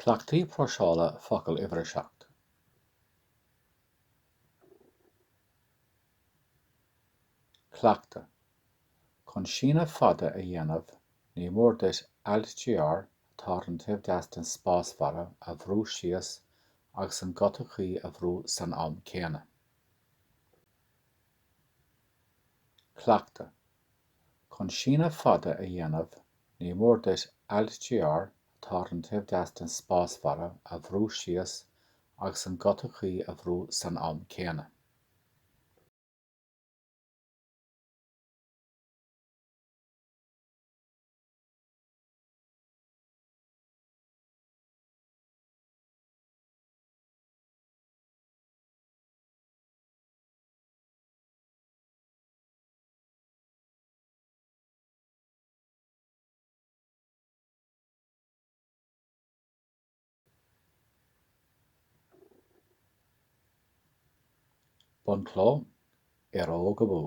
Cleachtaí próiseála focal uimhir 7. Cleachtadh. Chun síneadh fada a dhéanamh, ní mór duit Alt-Gr, atá ar an taobh deas den spásbharra, a bhrú síos agus an guta cuí a bhrú san am céanna. Cleachtadh. Chun síneadh fada a dhéanamh, ní mór duit Alt-Gr, atá ar an taobh deas den spásbharra, a bhrú síos agus an guta cuí a bhrú san am céanna. Bunchló, Éire Óg Abú!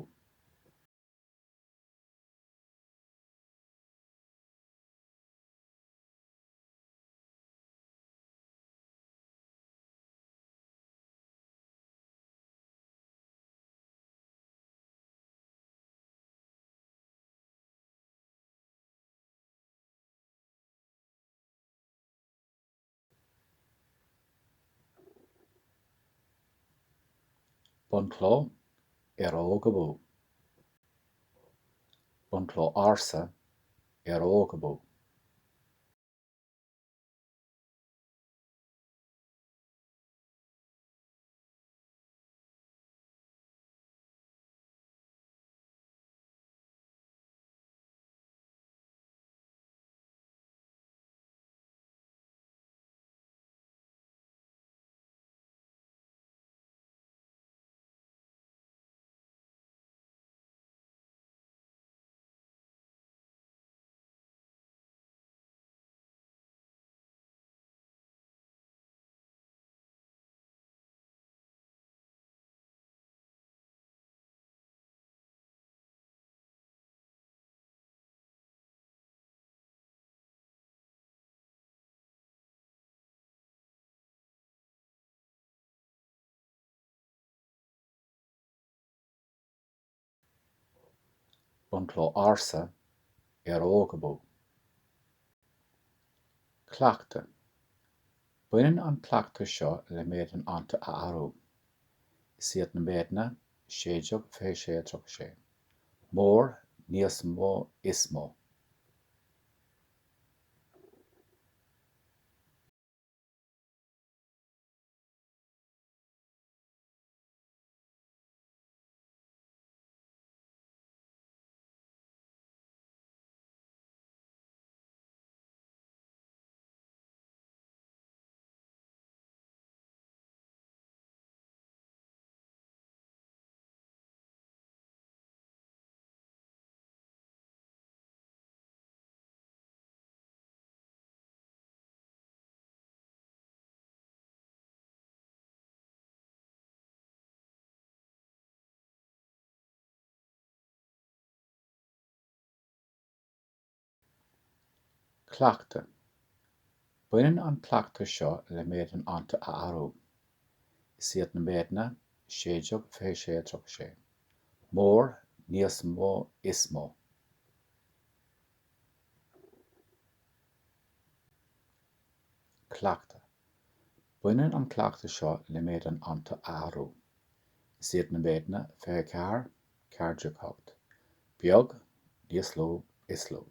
Bunchló, Éire Óg Abú! Bunchló ársa, Éire Óg Abú! Bunchló ársa, Éire Óg Abú! Cleachtadh. Baineann an cleachtadh seo le méid an fhanta a athrú. Is iad na méideanna, 16, 26, 36. Mór, níos mó, is mó. Cleachtadh. Baineann an cleachtadh seo le méid an fhanta a athrú. Is iad na méideanna, 16, 26, 36. Mór, níos mó, is mó. Cleachtadh. Baineann an cleachtadh seo le méid an fhanta a athrú. Is iad na méideanna, 24, 14, 8. Beag, níos lú, is lú.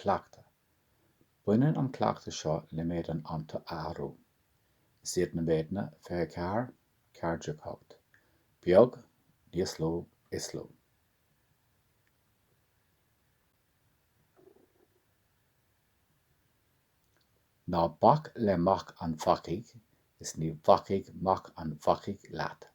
Cleachtadh. Baineann an cleachtadh seo le méid an fhanta a athrú. Is iad na méideanna 24, 14, 8. Beag, níos lú, is lú. Ná bac le mac an bhacaigh is ní bhacfaidh mac an bhacaigh leat.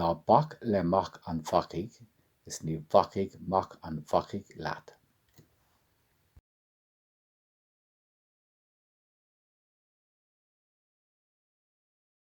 Ná bac le mac an bhacaigh is ní bhacfaidh mac an bhacaigh leat.